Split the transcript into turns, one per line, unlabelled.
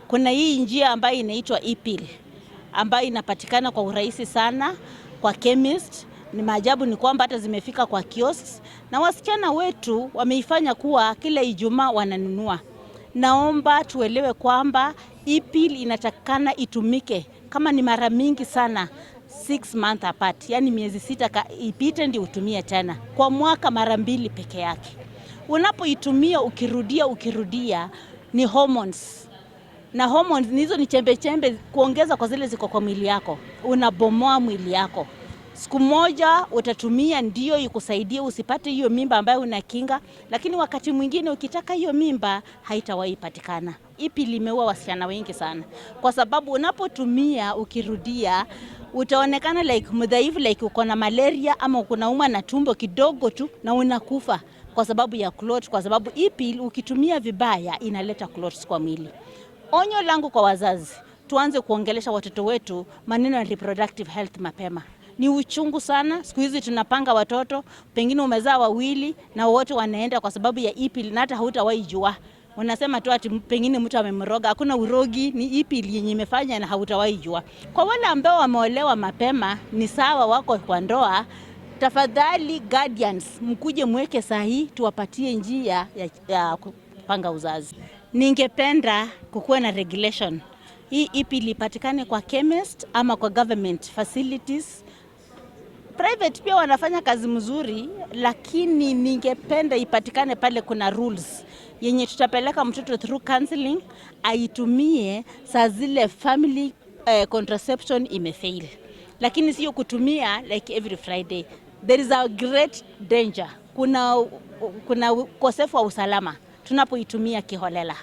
Kuna hii njia ambayo inaitwa e-pill ambayo inapatikana kwa urahisi sana kwa chemist. Ni maajabu ni kwamba hata zimefika kwa kiosks, na wasichana wetu wameifanya kuwa kila Ijumaa wananunua. Naomba tuelewe kwamba e-pill inatakikana itumike kama ni mara mingi sana 6 month apart, yani miezi 6 ipite ndio utumie tena, kwa mwaka mara mbili peke yake. Unapoitumia ukirudia ukirudia, ni hormones na hormones hizo ni chembe chembe kuongeza kwa zile ziko kwa mwili yako, unabomoa mwili yako. Siku moja utatumia ndio ikusaidie usipate hiyo mimba ambayo unakinga, lakini wakati mwingine ukitaka hiyo mimba haitawahi patikana. E-pill imeua wasichana wengi sana, kwa sababu unapotumia ukirudia utaonekana like mdhaifu, like uko na malaria ama uko nauma na tumbo kidogo tu na unakufa kwa sababu ya clot, kwa sababu e-pill ukitumia vibaya inaleta clots kwa mwili. Onyo langu kwa wazazi, tuanze kuongelesha watoto wetu maneno ya reproductive health mapema. Ni uchungu sana siku hizi tunapanga watoto, pengine umezaa wawili na wote wanaenda kwa sababu ya e-pill na hata hautawahi jua. Unasema tu ati pengine mtu amemroga. Hakuna urogi, ni e-pill yenye imefanya na hautawahi jua. Kwa wale ambao wameolewa mapema, ni sawa, wako kwa ndoa, tafadhali guardians, mkuje mweke sahihi, tuwapatie njia ya kupanga uzazi. Ningependa kukuwa na regulation hii e-pill ipatikane kwa chemist ama kwa government facilities. Private pia wanafanya kazi mzuri, lakini ningependa ipatikane pale kuna rules yenye tutapeleka mtoto through counseling aitumie saa zile family contraception imefail, lakini sio kutumia like every Friday. There is a great danger, kuna ukosefu wa usalama tunapoitumia kiholela.